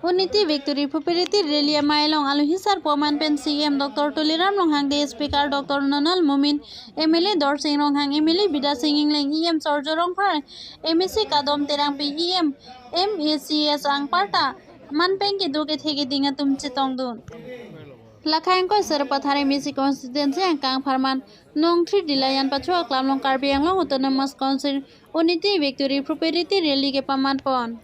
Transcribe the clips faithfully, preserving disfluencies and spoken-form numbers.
Unity Victory Prosperity Rally amei along alohi sarpo aman pen C E M Doctor Tuliram Ronghang, Day Speaker Doctor Numal Momin, M L A Dorsing Ronghang, M L A Bidya Sing Engleng, E M Surjya Rongphar, M A C Kadom Terangpi, E M, M A Cs anparta aman pen kedo kethe keding atum chetongdun. Lakhai ingkoi Sarupathar M A C constituency angkang apharman Nongthri Dila Yanpacho Aklam along Karbi Anglong Autonomous Council Unity Victory Prosperity Rally kepamatpon.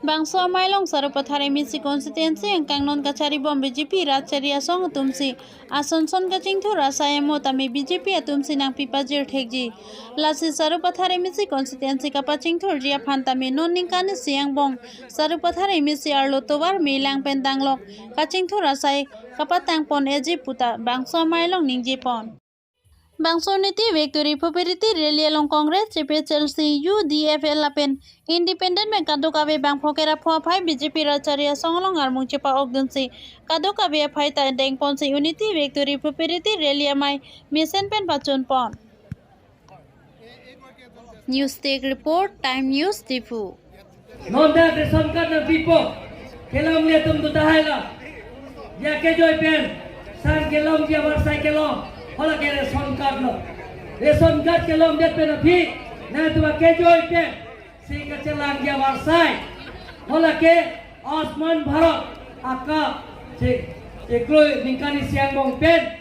Bangso amei along Sarupathar M A C constituency angkang non kacharibom B J P rat chari asong atumsi asonson kachingthur asai amo tame B J P atumsi nangpi pajir thekji. Lasi Sarupathar M A C constituency kapachingthurji aphan tame non ningkan isi angbong Sarupathar M A C arlo tovar me lang pen danglok kachingthur asai kapatangpon eji puta bangso amei along ningjepon. Bangso Unity Victory Prosperity Rally along Congress, C P I, H S D, U D F lapen Independent pen kadokave bangpho kera pho aphai B J P rat chari asong along armung chepa-okdunsi kadokave aphai ta dengponsi Unity Victory Prosperity Rally amei mesen pen pachunpon. News Desk Report, Time News, Diphu. Non dak ration card nangpipo. Kelongle atum do tahai la. Ya kejoi pen sang kelongji avarsai kelong. Hala ke ration card lo. Ration card kelongdet pen aphi nangtum akejoi pen si kachelangji avarsai. Hala ke Ayushman Bharat aka si, si kroi ningkan isi angbong pen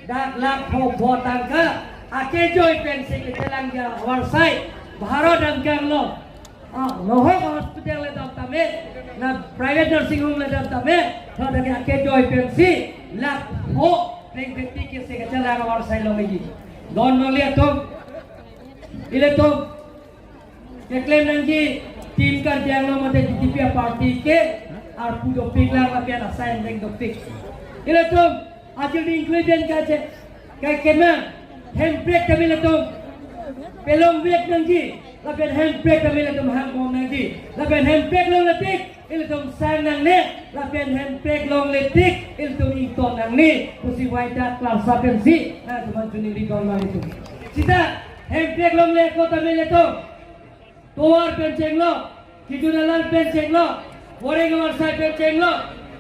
dak lakh pho pho tangka akejoi pen si kachelangji avarsai. Bharat angkang lo. Ah, nohok hospital le dam tame, na private nursing home le dam tame, tho dak akejoi pensi lakh pho reng beti ke si kachelang avarsai longliji. Don noli atum, ilitum keklem nangji, Team Karbi Anglong mate B J P party ke arpu dopik lang lapen asai angdeng dopik. Ilitum ajir di inclusion kache, ka kema, hemprek tame ilitum pelongvek nangji, lapen hemprek tame ilitum hangbom nangji, lapen hemprek longletik ilitum sang nangne, lapen hemprek longletik ilitum ington nangne pusi waidat klasa pensi nangtum aphan choningri don ma ilitum. Sita hemprek longle ako tame ilitum tovar pen chenglo, kijun alam pen chenglo, boreng avarsai pen chenglo,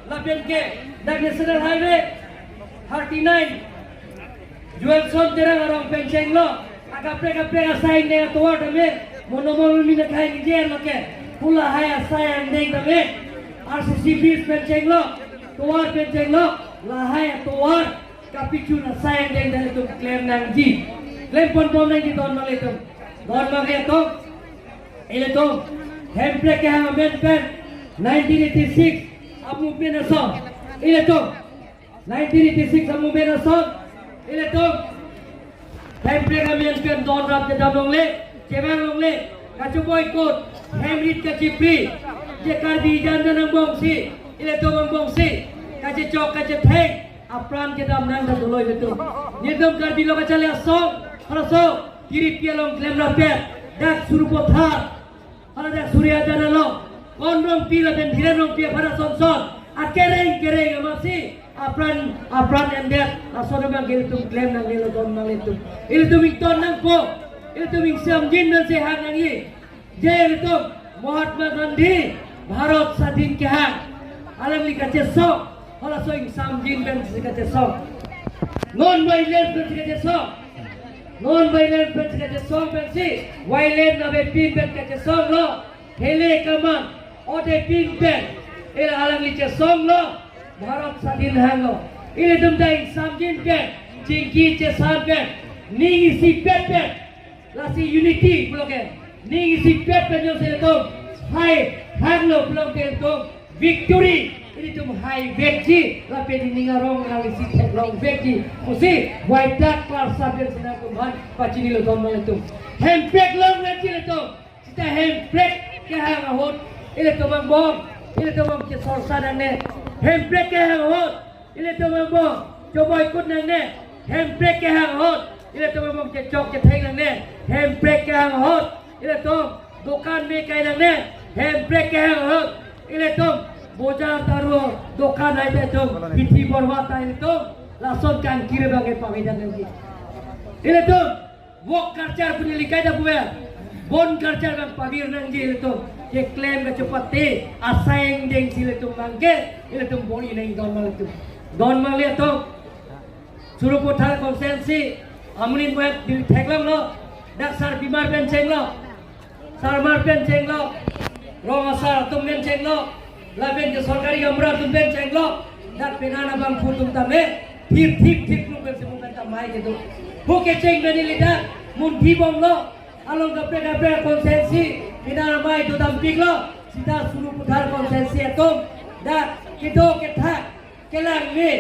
lapen ke dak National Highway thirty-nine, Joelson Terang arong pen chenglo, akaprek kaprek asai angdeng atovar tame, monomol mi nakhai ningje lo ke, pu lahai asai angdeng tame, R C C bridge pen chenglo, tovar pen chenglo, lahai atovar kapachun asai angdeng ilitum klem nangji. Klem ponbom nangji don ma ilitum. Don ma ilitum. Ilitum hemprek kehang amen pen nineteen eighty-six amu pen ason. Ilitum nineteen eighty-six amu pen ason. Ilitum hemprek amen pen don rap kedam longle, chevang longle, kachoboikot, hem rit kachipri, je Karbi jan jan angbongsi, ilitum angbongsi kachechok kachetheng apran kedam nang ta dolo ilitum. Nelitum Karbi lo kacharli asong, halaso Tiripi along klem rapet, dak Sarupathar, hala dak Surya Dana along, Kon Rongpi lapen Dhiren Rongpi aphan asonson akereng kereng amatsi apran apran endet, lason abang ilitum klem nangnelo don ma ilitum. Ilitum ington nangpo, ilitum ingsamjin pensi hang nangji. Je ilitum Mahatma Gandhi Bharat Sadhin kehang, alangli kachesong, halaso ingsamjin pensi kachesong. Non violence pensi kachesong. Non violence pensi kachesong pensi, violence nave pin pen kachesong lo. Hele kaman ode pin pen, ila alangli chesong lo, Bharat Sadhin hanglo. Ilitum ta ingsamjin pen, chingki chesan pen, ning isipet pen, lasi unity pulo ke, ning isipet pen jongsi ilitum hai hanglo pulo ke ilitum victory ilitum haivekji, lapen ning arong alangli si theklongvekji pusi waidat klasa pensi nangtum aphan pachinilo don ma ilitum. Hemprek longvekji ilitum. Sita hemprek kehang ahut ilitum angbong, ilitum angbong chesorsa nangne. Hemprek kehang ahut ilitum angbong choboikot nangne. Hemprek kehang ahut ilitum angbong chechok chetheng nangne. Hemprek kehang ahut ilitum dokan me kai nangne. Hemprek kehang ahut ilitum bojar taru dokan hai ta itum pithi borwa ta ilitum lason kangkir abang ke pavedan nangji. Ilitum wok karchar pu neli kaita puver, bon karchar abang pavir nangji ilitum. keklem kachepate asai angdeng si ilitum abangke, ilitum bor-i nangji. Don Mangle atum, Don Mangle atum, Sarupathar constituency amonit amonit bil theklonglo, dak sarbimar pen chenglo, sarmar pen chenglo, rong asar atum pen chenglo, lapen ke sorkari gaonbura atum pen chenglo, dak penang abangphu atum tame thir thip thip lu pen si mu pen ta amei kedo. Hu kecheng pen ili dak munthi bomlo, along kaprek kaprek constituency penang amei dodam piklo, sita Sarupathar constituency atum dak kedo kethak kelang me,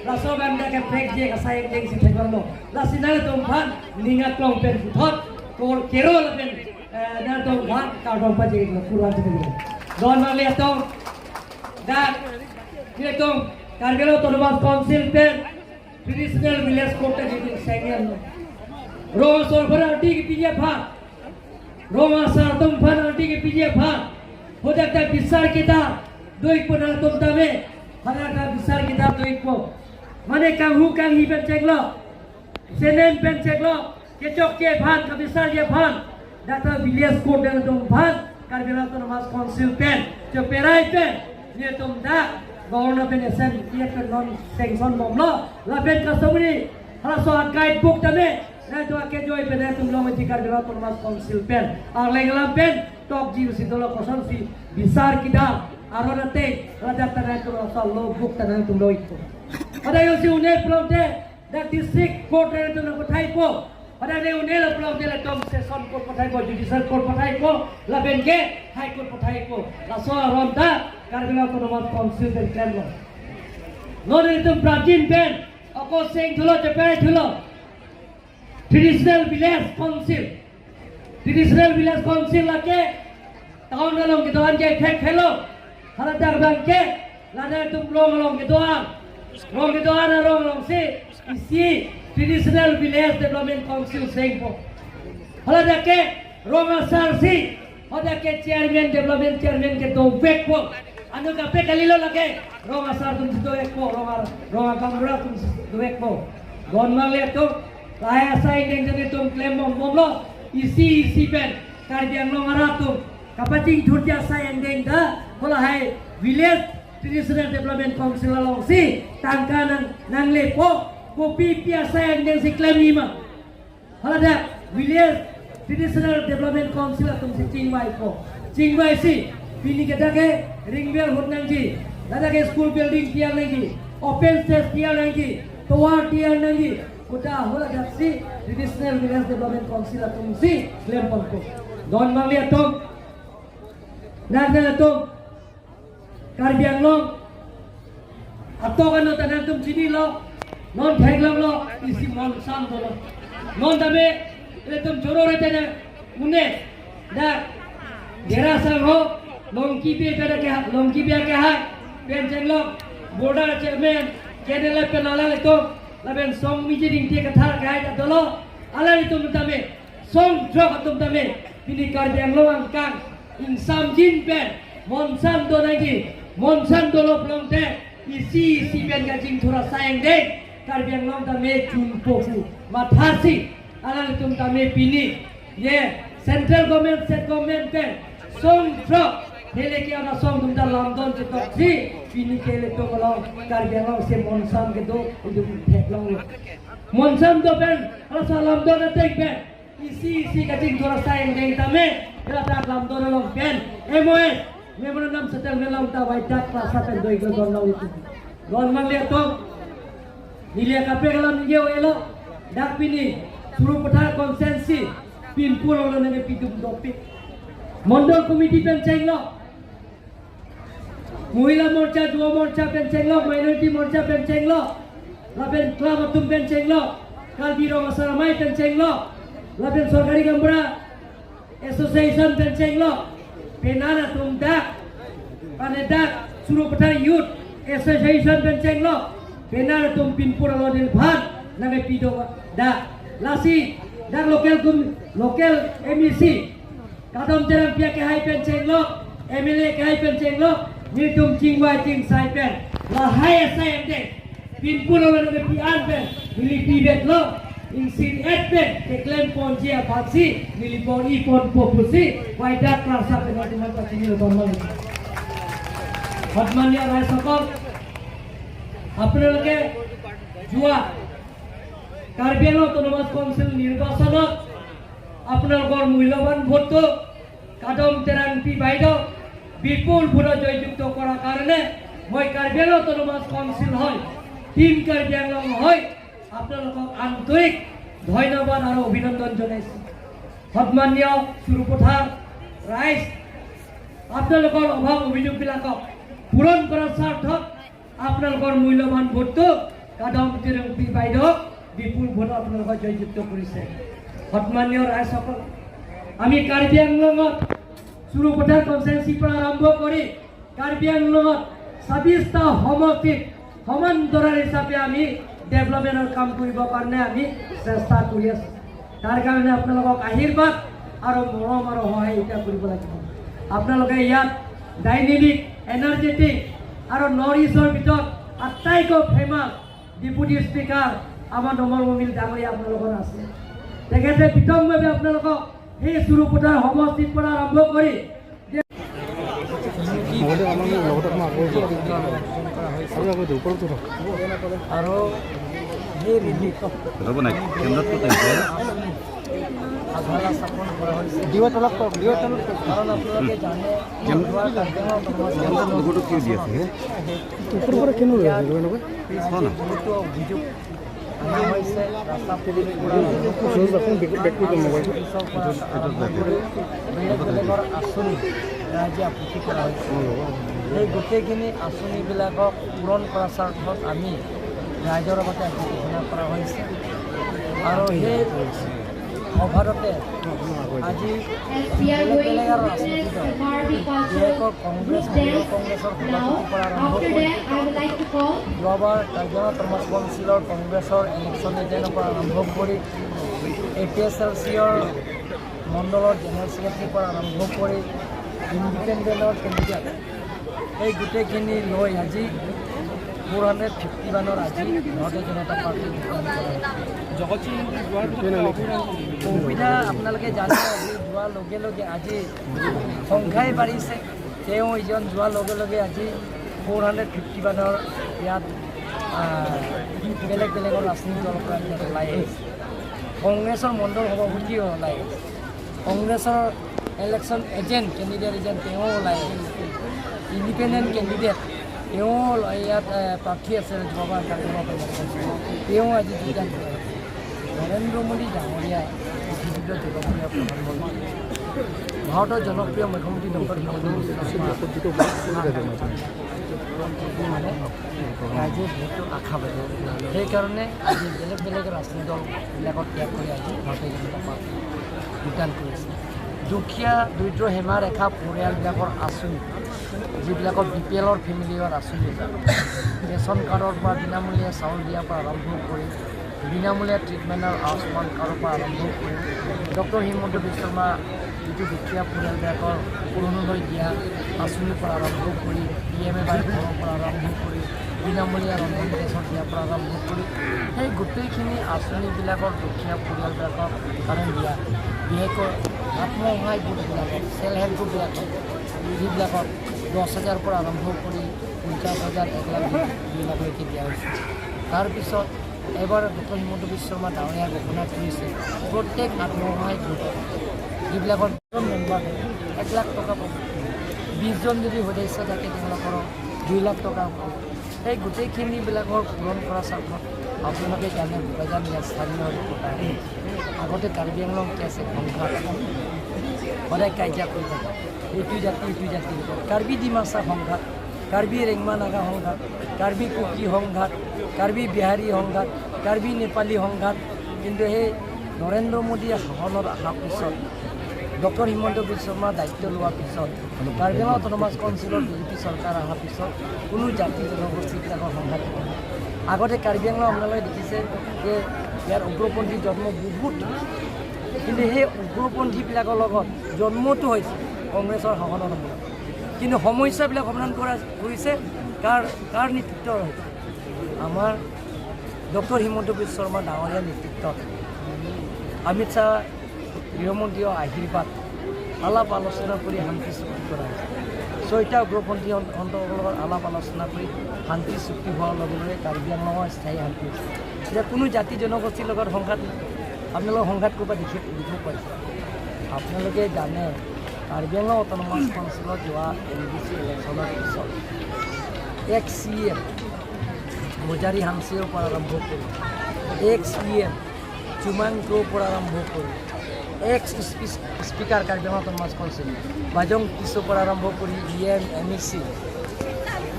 laso abang dak kaprek je asai angdeng si theklonglo. Lasi nangtum aphan ning aklong pen puthot, kor kero lapen, eh, nangtum aphan kardom pajirlo, kurang si theklonglo. Don Mangle atum, dak ilitum Karbi Anglong Autonomous Council pen Traditional Village Code ta jidin sengyan. Rong asar aphan ardi kepiji aphan, rong asar atum aphan ardi kepiji aphan, hadak ta bisar kedar do-ikpo nangtum tame, hadak ta bisar kedar do-ikpo. Mane kanghu kanghi pen chenglo, senem pen chenglo, kechokke aphan, kabisarji aphan, dak ta Village Code nangtum aphan Karbi Anglong Autonomous Council pen cheperai pen, nelitum dak Governor pen S M pen non sanction bomlo, lapen kasomri halaso a-guide book tame nangtum akejoi pen nangtum longji Karbi Anglong Autonomous Council pen arleng alam pen tokji pusi dolo, kosonsi bisar kedar aron ateng, ladak ta nangtum halaso law book ta nangtum do-ikpo. Hadak jongsi un-e pulote dak district court nangtum nangpathaipo. Hadak ne un-elo pulote latum session court pathaipo, judicial court pathaipo, lapen ke high court pathaipo. Laso aron ta Karbi Anglong Autonomous Council pen klemlo. Non nelitum prapjin pen ako seng thulo, cheperai thulo. Traditional Village Council. Traditional Village Council lake town along kedo-an ke thek thelo. Haladak abangke, la nangtum rong along kedo-an, rong kedo-an arong alongsi isi Traditional Village Development Council sengpo. Haladak ke rong asar si, hadak ke chairman, development chairman ke dovekpo. Anut kaprek kalilo lake, rong asar atum si dovekpo, rong ar-, rong agaonbura atum si dovekpo. Don Mangle atum, lahai asai angdeng ta nelitum klem bom bomlo, isi isi pen Karbi Anglong arat atum kapachingthurji asai angdeng ta, halahai Village Traditional Development Council alongsi tangka nang, nanglepo, kopipi asai angdeng si klemji ma. Haladak Village Traditional Development Council atum si chingvaipo. Chingvaisi, pini ke dak ke ring well hut nangji, ladak ke school building tiar nangji, open stage tiar nangji, tovar tiar nangji, kuda haladak si Traditional Village Development Council atum si klem ponpo. Don Mangle atum, nang nang atum, Karbi Anglong atok ano ta nangtum chinilo, non theklonglo, isi Monsam dolo. Non tame, ilitum choro rete ne, une, dak Dera Sangho, Longkipi pen dak ke, Longkipi akehai pen chenglo, border chairman, K N L F pen alanglitum, lapen Song Mijit Ingti Kathar akehai ta dolo, alanglitum tame, song throk atum tame, pini Karbi Anglong angkang, ingsamjin pen, Monsam do nangji, Monsam dolo pulote, isi isi pen kachingthur asai angdeng, Karbi Anglong tame chunpo pu mathasi, alanglitum tame pini, ye, central government, state government pen, song throk, hele ke ana song atum ta lamdon chetoksi, pini ke ilitum along, Karbi Anglong si Monsam kedo, itum theklonglo. Monsam do pen, rasa lamdon ateng pen, isi isi kachingthur asai angdeng tame, rat rat lamdon along pen, M O S, Memorandum Settlement along ta vaidak klasa pen do-iklo don along itum. Don Mangle atum, neli kaprek alam ningje-elo, dak pini, Sarupathar constituency, Pinpur along nangkepidun dopik. Mondol committee pen chenglo, Mohila Morcha, Yuva Morcha pen chenglo, Minority Morcha pen chenglo, lapen club atum pen chenglo, Karbi Rong Asar Amei pen chenglo, lapen Sorkari Gaonbura Association pen chenglo, penang atum dak, pane dak, Sarupathar Youth Association pen chenglo, penang atum Pinpur along neliphan nangkepidun dak. Lasi, dak local kum-, local M A C, Kadom Terangpi akehai pen chenglo, M L A akehai pen chenglo, nelitum chingvai chingsai pen, lahai asai angdeng, Pinpur along nangkepi-an pen, neli piveklo, Ingsin et pen keklem ponji aphansi neli pon-i ponpo pusi waida klasa penalti man pachini lo ponlo. সন্মানীয় ৰাইজসকল, আপোনালোকে যোৱা কাৰ্বি Anglong autonomous council নিৰ্বাচনত আপোনালোকৰ মূল্যৱান ভোটটো কাদম তেৰাংপি বাইদেউ বিপুল ভোটত জয়যুক্ত কৰাৰ কাৰণে মই কাৰ্বি আংলং অট'নমাছ কাউন্সিল হৈ, টিম কাৰ্বি আংলং হৈ আপোনালোকক আন্তৰিক ধন্যবাদ আৰু অভিনন্দন জনাইছো। সন্মানীয় চুৰুপথাৰ ৰাইজ, আপোনালোকৰ অভাৱ অভিযোগবিলাকক পূৰণ কৰাৰ স্বাৰ্থত আপোনালোকৰ মূল্যৱান ভোটটো কাদম তেৰাংপি বাইদেউ বিপুল ভোটত আপোনালোকক জয়যুক্ত কৰিছে। সন্মানীয় ৰাইজসকল, আমি কাৰ্বি আংলঙত চুৰুপথাৰ কনষ্টিটুৱেঞ্চিৰ পৰা আৰম্ভ কৰি কাৰ্বি আংলঙত ছাব্বিশটা সমষ্টিত সমান্তৰাল হিচাপে আমি ডেভেলপমেণ্টৰ কাম কৰিবৰ কাৰণে আমি চেষ্টা কৰি আছো। তাৰ কাৰণে আপোনালোকক আশীৰ্বাদ আৰু মৰম আৰু সহায় এতিয়া কৰিব লাগিব। আপোনালোকে ইয়াত ডাইনেমিক, এনাৰ্জেটিক আৰু নৰ্থ ইষ্টৰ ভিতৰত আটাইতকৈ ফেমাছ ডেপুটি স্পীকাৰ আমাৰ নোমল মমিন ডাঙৰীয়া আপোনালোকৰ আছে। তেখেতে বিতংভাৱে আপোনালোকক সেই চুৰুপথাৰ সমষ্টিৰ পৰা আৰম্ভ কৰি আৰু সেই ৰেলীত ৰ'ব নাই, কেন্দ্ৰত ক'ত আহিছে? আধাৰা স্থাপন কৰা হৈছে। দিবা তলত কওক, দিবা তলত কওক। কাৰণ আপোনালোকে জানে, কেন্দ্ৰ-, যোৱা কাৰ্যসূচী কেন্দ্ৰত লোগোটো কিয় দি আছে, হে? ওপৰৰ পৰা কেনে ওলাই আহিব এনেকৈ? পিছত বহুতো অভিযোগ অনা হৈছে, ৰাস্তা পদূলি পৰা আৰম্ভ কৰি, বেক, বেক কৰি দিয়ক মোবাইলটো। অফিচৰ পৰা আৰম্ভ কৰি বেলেগ বেলেগৰ আঁচনি ৰাইজে আপত্তি কৰা হৈছে। সেই গোটেইখিনি আঁচনিবিলাকক পূৰণ কৰাৰ স্বাৰ্থত আমি ৰাইজৰ আগতে আজি ঘোষণা কৰা হৈছে। আৰু সেই সভাতে আজি বেলেগ বেলেগ আৰু ৰাজনৈতিক দল, বিশেষকৈ কংগ্ৰেছ, মহিলা কংগ্ৰেছৰ সভাপতিৰ পৰা আৰম্ভ কৰি যোৱাবাৰ কাৰ্বি আংলং অট'নমাছ কাউন্সিলৰ কংগ্ৰেছৰ ইলেকশ্যন এজেণ্টৰ পৰা আৰম্ভ কৰি এ পি এইচ এল চিৰ মণ্ডলৰ জেনেৰেল ছেক্ৰেটাৰীৰ পৰা আৰম্ভ কৰি ইণ্ডিপেণ্ডেণ্টৰ কেণ্ডিডেট, এই গোটেইখিনি লৈ আজি ফ'ৰ হাণ্ড্ৰেড ফিফটি ওৱানৰ আজি ভাৰতীয় জনতা পাৰ্টি যোগদান কৰে। জগত সিং যোৱাৰ পিছত অসুবিধা আপোনালোকে জানে, আজি যোৱাৰ লগে লগে আজি সংখ্যাই বাঢ়িছে। তেওঁ ইজন যোৱাৰ লগে লগে আজি ফ'ৰ হাণ্ড্ৰেড ফিফটি ওৱানৰ ইয়াত, আহ, বেলেগ বেলেগৰ ৰাজনৈতিক দলৰ পৰা ইয়াত ওলাই আহিছে। কংগ্ৰেছৰ মণ্ডল সভাপতিও ওলাই আহিছে। কংগ্ৰেছৰ ইলেকশ্যন এজেণ্ট, কেণ্ডিডেট এজেণ্ট তেওঁ ওলাই আহিছে। ইণ্ডিপেণ্ডেণ্ট কেণ্ডিডেট তেওঁ ইয়াত, এ, প্ৰাৰ্থী আছে, যোৱাবাৰ কাৰ্যসভা তেওঁ আজি যোগদান কৰে। নৰেন্দ্ৰ মোদী ডাঙৰীয়া পৃথিৱীৰ জনপ্ৰিয় প্ৰধানমন্ত্ৰী, ভাৰতৰ জনপ্ৰিয় মুখ্যমন্ত্ৰী ডক্টৰ হিমন্ত বিশ্ব শৰ্মা মানে ৰাইজে ভোটটো আশা কৰে। সেইকাৰণে আজি বেলেগ বেলেগ ৰাজনৈতিক দলবিলাকত ত্যাগ কৰি আজি ভাৰতীয় জনতা পাৰ্টি যোগদান কৰিছে। দুখীয়া দৰিদ্ৰ সীমাৰেখা পৰিয়ালবিলাকৰ আঁচনি, যিবিলাকৰ বি পি এলৰ ফেমিলিৰ আঁচনি, ৰেচন কাৰ্ডৰ পৰা বিনামূলীয়া চাউল দিয়াৰ পৰা আৰম্ভ কৰি বিনামূলীয়া ট্ৰিটমেণ্টৰ আয়ুষ্মান কাৰ্ডৰ পৰা আৰম্ভ কৰি ডক্টৰ হিমন্ত বিশ্ব শৰ্মা যিটো দুখীয়া পৰিয়ালবিলাকৰ অৰুণোদয় দিয়া আঁচনিৰ পৰা আৰম্ভ কৰি পি এম এ ৱাই ঘৰৰ পৰা আৰম্ভ কৰি বিনামূলীয়া ৰন্ধন গেছৰ দিয়াৰ পৰা আৰম্ভ কৰি সেই গোটেইখিনি আঁচনিবিলাকৰ দুখীয়া পৰিয়ালবিলাকক কাৰণে দিয়া, বিশেষকৈ আত্মসহায়ক গোটবিলাকক, ছেল্ফ হেল্প গ্ৰুপবিলাকক, যিবিলাকক দহ হাজাৰৰ পৰা আৰম্ভ কৰি পঞ্চাছ হাজাৰ, এক লাখ, দুই লাখলৈকে দিয়া হৈছে। তাৰপিছত এবাৰ ডক্টৰ হিমন্ত বিশ্ব শৰ্মা ডাঙৰীয়া ঘোষণা কৰিছে, প্ৰত্যেক আত্মসহায়ক গোটত যিবিলাকৰ মেম্বাৰ এক লাখ টকা পাব, বিশজন যদি সদস্য থাকে তেওঁলোকৰ দুই লাখ টকা পাব। সেই গোটেইখিনিবিলাকৰ পূৰণ কৰাৰ স্বাৰ্থত আপোনালোকে জানে, বোকাজান ইয়াত স্থানীয় ৰিপৰ্টাৰ। আগতে কাৰ্বি আংলং কি আছে, সংঘাত, সদায় কাজিয়া কৰি থাকে, এইটো জাতি, এইটো জাতি। কাৰ্বি ডিমাচা সংঘাত, কাৰ্বি ৰেংমা নাগা সংঘাত, কাৰ্বি কুকি সংঘাত, কাৰ্বি বিহাৰী সংঘাত, কাৰ্বি নেপালী সংঘাত। কিন্তু সেই নৰেন্দ্ৰ মোদী শাসনত অহাৰ পিছত, ডক্টৰ হিমন্ত বিশ্ব শৰ্মা দায়িত্ব লোৱাৰ পিছত, কাৰ্বি আংলং অট'নমাছ কাউন্সিলৰ বি জে পি চৰকাৰ অহাৰ পিছত কোনো জাতি জনগোষ্ঠীবিলাকৰ সংঘাত নহয়। আগতে কাৰ্বি আংলং আপোনালোকে দেখিছে যে ইয়াৰ উগ্ৰপন্থী জন্ম বহুত, কিন্তু সেই উগ্ৰপন্থীবিলাকৰ লগত জন্মটো হৈছে কংগ্ৰেছৰ শাসনৰ সময়ত। কিন্তু সমস্যাবিলাক সমাধান কৰা কৰিছে কাৰ, কাৰ নেতৃত্বৰ? আমাৰ ডক্টৰ হিমন্ত বিশ্ব শৰ্মা ডাঙৰীয়া নেতৃত্বত অমিত শ্বাহ গৃহমন্ত্ৰীৰ আশীৰ্বাদ, আলাপ আলোচনা কৰি শান্তি চুক্তি কৰা হৈছে। ছয়টা উগ্ৰপন্থী সন-, সন্ত্ৰাসৰ লগত আলাপ আলোচনা কৰি শান্তি চুক্তি হোৱাৰ লগে লগে কাৰ্বি আংলঙৰ স্থায়ী শান্তি হৈছে। এতিয়া কোনো জাতি জনগোষ্ঠীৰ লগত সংঘাত নাই। আপোনালোকৰ সংঘাত ক'ৰবাত দেখি, দেখিব পাৰিছে? আপোনালোকে জানে, কাৰ্বি আংলং অট'নমাছ কাউন্সিলত যোৱা এম ডি চি ইলেকশ্যনৰ পিছত এক্স চি এম মজাৰী হানছেৰ পৰা আৰম্ভ কৰি, এক্স চি এম চুমন গ্ৰ'ৰ পৰা আৰম্ভ কৰি, এক্স স্পি-, স্পীকাৰ কাৰ্বি আংলং অট'নমাছ কাউন্সিল বাজং টিছৰ পৰা আৰম্ভ কৰি ই এম, এম ই চি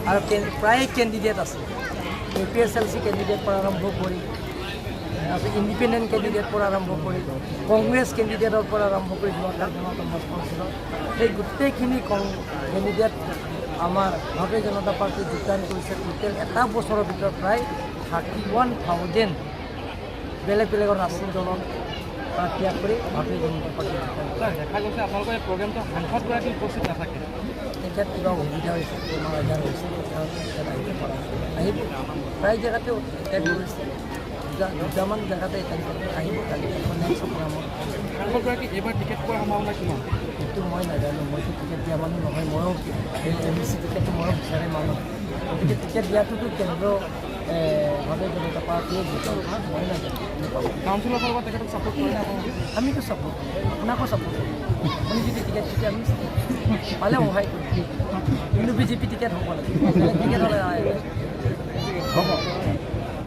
আৰু কে-, প্ৰায় কেণ্ডিডেট আছে। এ পি এইচ এল চি কেণ্ডিডেট পৰা আৰম্ভ কৰি, তাৰপিছত ইণ্ডিপেণ্ডেণ্ট কেণ্ডিডেট পৰা আৰম্ভ কৰি, কংগ্ৰেছ কেণ্ডিডেটৰ পৰা আৰম্ভ কৰি যোৱা কাৰ্বি আংলং অট'নমাছ কাউন্সিলত সেই গোটেইখিনি কং-, কেণ্ডিডেট আমাৰ ভাৰতীয় জনতা পাৰ্টীত যোগদান কৰিছে। টোটেল এটা বছৰৰ ভিতৰত প্ৰায় থাৰ্টি ওৱান থাউজেণ্ড বেলেগ বেলেগৰ ৰাজনৈতিক দলৰ পৰা ত্যাগ কৰি ভাৰতীয় জনতা পাৰ্টীত যোগদান কৰিছে। ছাৰ, দেখা গৈছে আপোনালোকৰ এই প্ৰগ্ৰামটো সাংসদগৰাকী উপস্থিত নাথাকে। তেখেত কিবা অসুবিধা হৈছে, বেমাৰ আজাৰ হৈছে, তেওঁ তেখেত আহিব পৰা নাই। আহিব, প্ৰায় জেগাতে এটেণ্ড কৰিছে, দুটা, দুটামান জেগাতে এটেণ্ড কৰিছে। আহিব কালি, আকৌ নেক্সট প্ৰগ্ৰামত। সাংসদগৰাকী এইবাৰ টিকেট পোৱাৰ সম্ভাৱনা কিমান? এইটো মই নাজানো, মইতো টিকেট দিয়া মানুহ নহয়, ময়ো এই এম ডি চি টিকেটটো ময়ো বিচাৰে মানুহ। গতিকে টিকেট দিয়াটোতো কেন্দ্ৰ, এ, ভাৰতীয় জনতা পাৰ্টীয়ে জিতক, মই নাজানো, এনেকুৱা। কাউন্সিলৰ ফালৰ পৰা তেখেতক ছাপোৰ্ট কৰে নে আপোনালোকে? আমিতো ছাপোৰ্ট কৰিম, আপোনাকো ছাপোৰ্ট কৰিম। আপুনি যদি টিকেট দিয়ে আমি পালে সহায় কৰিম, কিন্তু বি জে পি টিকেট হ'ব লাগে, বেলেগ টিকেট হ'লে নাই। হ'ব।